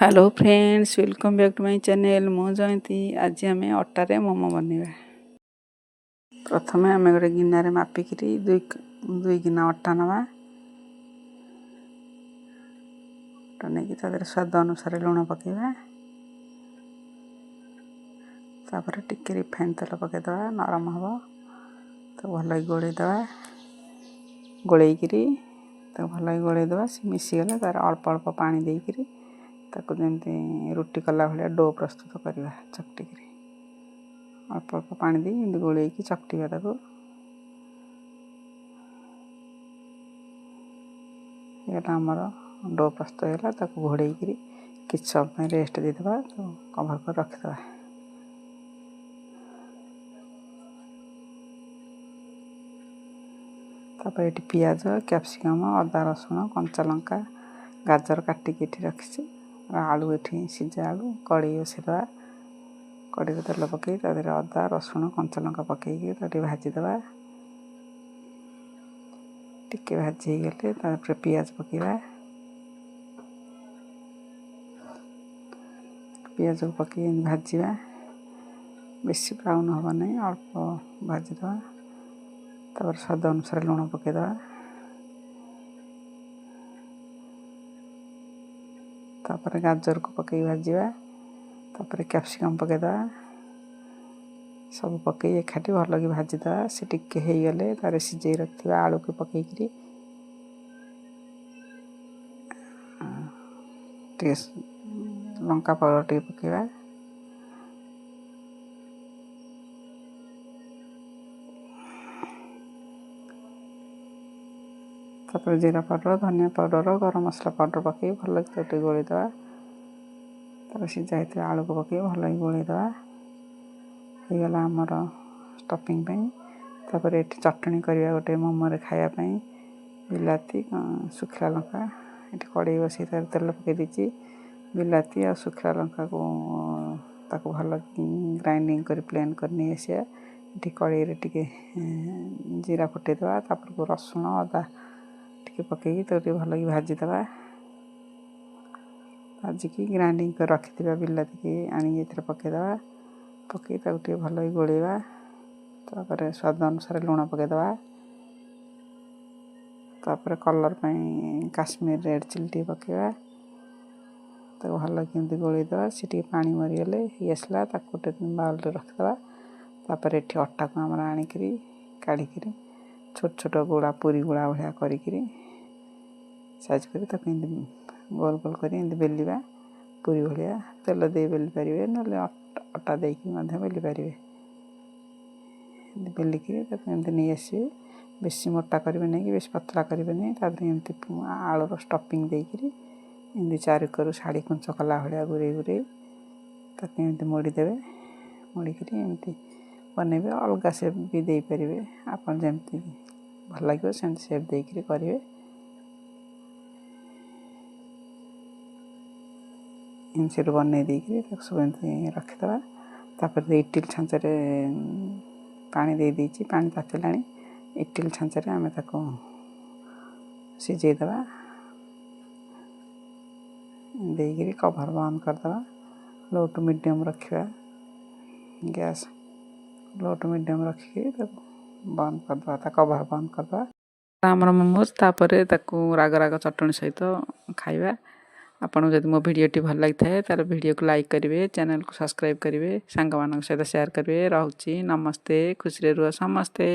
Hello friends, welcome back to my channel. ମୁଁ ଜୟନ୍ତୀ। ଆଜି ଆମେ ଅଟାରେ ମୋମୋ ବନେଇବା। ପ୍ରଥମେ ଆମେ ଗୋଟେ ଗିନାରେ ମାପିକିରି ଦୁଇ ଗିନା ଅଟା ନେବା। ଅଟା ନେଇକି ତା ଦେହରେ ସ୍ୱାଦ ଅନୁସାରେ ଲୁଣ ପକାଇବା। ତାପରେ ଟିକେ ରିଫାଇନ୍ ତେଲ ପକାଇଦେବା, ନରମ ହେବ। ତାକୁ ଭଲକି ଗୋଳେଇଦେବା। ଗୋଳେଇକିରି ତାକୁ ଭଲକି ଗୋଳେଇଦେବା। ସେ ମିଶିଗଲେ ତାର ଅଳ୍ପ ଅଳ୍ପ ପାଣି ଦେଇକିରି ତାକୁ ଯେମିତି ରୁଟି କଲା ଭଳିଆ do ପ୍ରସ୍ତୁତ କରିବା। ଚକଟିକିରି ଅଳ୍ପ ଅଳ୍ପ ପାଣି ଦେଇ ଏମିତି ଗୋଳେଇକି ଚକଟିବା ତାକୁ। ହେଇଗଲା, ଆମର do ପ୍ରସ୍ତୁତ ହେଇଗଲା। ତାକୁ ଘୋଡ଼େଇକିରି କିଛି ସମୟ ପାଇଁ ରେଷ୍ଟ ଦେଇଦେବା, ତାକୁ କଭର୍ କରି ରଖିଦେବା। ତାପରେ ଏଠି ପିଆଜ, କ୍ୟାପ୍ସିକମ୍, ଅଦା, ରସୁଣ, କଞ୍ଚା ଲଙ୍କା, ଗାଜର କାଟିକି ଏଠି ରଖିଛି। ଆଳୁ ଏଠି ସିଝା ଆଳୁ। କଡ଼େଇ ବସେଇଦେବା। କଡ଼େଇରେ ତେଲ ପକାଇ ତା ଦେହରେ ଅଦା, ରସୁଣ, କଞ୍ଚା ଲଙ୍କା ପକାଇକି ତାକୁ ଟିକେ ଭାଜିଦେବା। ଟିକେ ଭାଜି ହେଇଗଲେ ତାପରେ ପିଆଜ ପକାଇବା। ପିଆଜକୁ ପକାଇ ଭାଜିବା। ବେଶୀ ବ୍ରାଉନ୍ ହେବ ନାହିଁ, ଅଳ୍ପ ଭାଜିଦେବା। ତାପରେ ସ୍ୱାଦ ଅନୁସାରେ ଲୁଣ ପକାଇଦେବା। ତାପରେ ଗାଜରକୁ ପକାଇ ଭାଜିବା। ତାପରେ କ୍ୟାପ୍ସିକମ୍ ପକାଇଦେବା। ସବୁ ପକାଇ ଏକାଠି ଭଲକି ଭାଜିଦେବା। ସେ ଟିକେ ହେଇଗଲେ ତାରେ ସିଝେଇ ରଖିଥିବା ଆଳୁକୁ ପକାଇକିରି ଟିକେ ଲଙ୍କା ପାଉଡ଼ର ଟିକେ ପକାଇବା। ତାପରେ ଜିରା ପାଉଡ଼ର, ଧନିଆ ପାଉଡ଼ର, ଗରମ ମସଲା ପାଉଡ଼ର ପକାଇ ଭଲକି ତାକୁ ଟିକେ ଗୋଳେଇଦେବା। ତାପରେ ସିଝା ହେଇଥିବା ଆଳୁକୁ ପକାଇ ଭଲକି ଗୋଳେଇଦେବା। ହେଇଗଲା ଆମର ଷ୍ଟଫିଂ ପାଇଁ। ତାପରେ ଏଠି ଚଟଣି କରିବା ଗୋଟେ ମୋମୋରେ ଖାଇବା ପାଇଁ। ବିଲାତି, ଶୁଖିଲା ଲଙ୍କା। ଏଠି କଡ଼େଇ ବସେଇ ତାର ତେଲ ପକାଇ ଦେଇଛି। ବିଲାତି ଆଉ ଶୁଖିଲା ଲଙ୍କାକୁ ତାକୁ ଭଲ ଗ୍ରାଇଣ୍ଡିଙ୍ଗ କରି ପ୍ଲେନ୍ କରି ନେଇ ଆସିବା। ଏଠି କଡ଼େଇରେ ଟିକେ ଜିରା ଫୁଟେଇଦେବା। ତାପରକୁ ରସୁଣ, ଅଦା ଟିକେ ପକାଇକି ତାକୁ ଟିକେ ଭଲକି ଭାଜିଦେବା। ଭାଜିକି ଗ୍ରାଇଣ୍ଡିଙ୍ଗ କରି ରଖିଥିବା ବିଲାତିକି ଆଣିକି ଏଥିରେ ପକାଇଦେବା। ପକାଇ ତାକୁ ଟିକେ ଭଲକି ଗୋଳେଇବା। ତାପରେ ସ୍ୱାଦ ଅନୁସାରେ ଲୁଣ ପକାଇଦେବା। ତାପରେ କଲର୍ ପାଇଁ କାଶ୍ମୀର ରେଡ଼୍ ଚିଲି ଟିକେ ପକାଇବା। ତାକୁ ଭଲ କେମିତି ଗୋଳେଇଦେବା। ସେ ଟିକେ ପାଣି ମରିଗଲେ ହେଇ ଆସିଲା। ତାକୁ ଗୋଟେ ବାଉଲରେ ରଖିଦେବା। ତାପରେ ଏଠି ଅଟାକୁ ଆମର ଆଣିକିରି କାଢ଼ିକିରି ଛୋଟ ଛୋଟ ଗୋଳା, ପୁରୀ ଗୋଳା ଭଳିଆ କରିକିରି ସାଇଜ୍ କରି ତାକୁ ଏମିତି ଗୋଲ ଗୋଲ କରି ଏମିତି ବେଲିବା ପୁରୀ ଭଳିଆ। ତେଲ ଦେଇ ବେଲି ପାରିବେ, ନହେଲେ ଅଟା ଦେଇକି ମଧ୍ୟ ବେଲି ପାରିବେ। ଏମିତି ବେଲିକିରି ତାକୁ ଏମିତି ନେଇ ଆସିବେ। ବେଶୀ ମୋଟା କରିବେ ନାହିଁ କି ବେଶୀ ପତଳା କରିବେ ନାହିଁ। ତା ଦେହରେ ଏମିତି ଆଳୁର ଷ୍ଟଫିଂ ଦେଇକିରି ଏମିତି ଚାରିକରୁ ଶାଢ଼ୀ କୁଞ୍ଚ କଲା ଭଳିଆ ଗୁରେଇ ଗୁରେଇ ତାକୁ ଏମିତି ମୋଡ଼ିଦେବେ। ମୋଡ଼ିକିରି ଏମିତି ବନେଇବେ। ଅଲଗା ସେପ୍ ବି ଦେଇପାରିବେ। ଆପଣ ଯେମିତି ଭଲ ଲାଗିବ ସେମିତି ସେପ୍ ଦେଇକିରି କରିବେ। ଏମିତି ସେଠୁ ବନେଇ ଦେଇକିରି ତାକୁ ସବୁ ଏମିତି ରଖିଦେବା। ତାପରେ ଇଟିଲି ଛାଞ୍ଚରେ ପାଣି ଦେଇ ଦେଇଛି, ପାଣି ତାତିଲାଣି। ଇଟିଲି ଛାଞ୍ଚରେ ଆମେ ତାକୁ ସିଝେଇଦେବା। ଦେଇକିରି କଭର୍ ବନ୍ଦ କରିଦେବା। ଲୋ ଟୁ ମିଡ଼ିୟମ୍ ରଖିବା ଗ୍ୟାସ୍। ଲୋ ଟୁ ମିଡ଼ିୟମ୍ ରଖିକି ତାକୁ ବନ୍ଦ କରିଦେବା, ତା କଭର୍ ବନ୍ଦ କରିଦେବା। ଆମର ମୋମୋଜ। ତାପରେ ତାକୁ ରାଗ ରାଗ ଚଟଣି ସହିତ ଖାଇବା। ଆପଣଙ୍କୁ ଯଦି ମୋ ଭିଡ଼ିଓଟି ଭଲ ଲାଗିଥାଏ, ତାହେଲେ ଭିଡ଼ିଓକୁ ଲାଇକ୍ କରିବେ, ଚ୍ୟାନେଲକୁ ସବସ୍କ୍ରାଇବ୍ କରିବେ, ସାଙ୍ଗମାନଙ୍କ ସହିତ ସେୟାର କରିବେ। ରହୁଛି, ନମସ୍ତେ। ଖୁସିରେ ରୁହ ସମସ୍ତେ।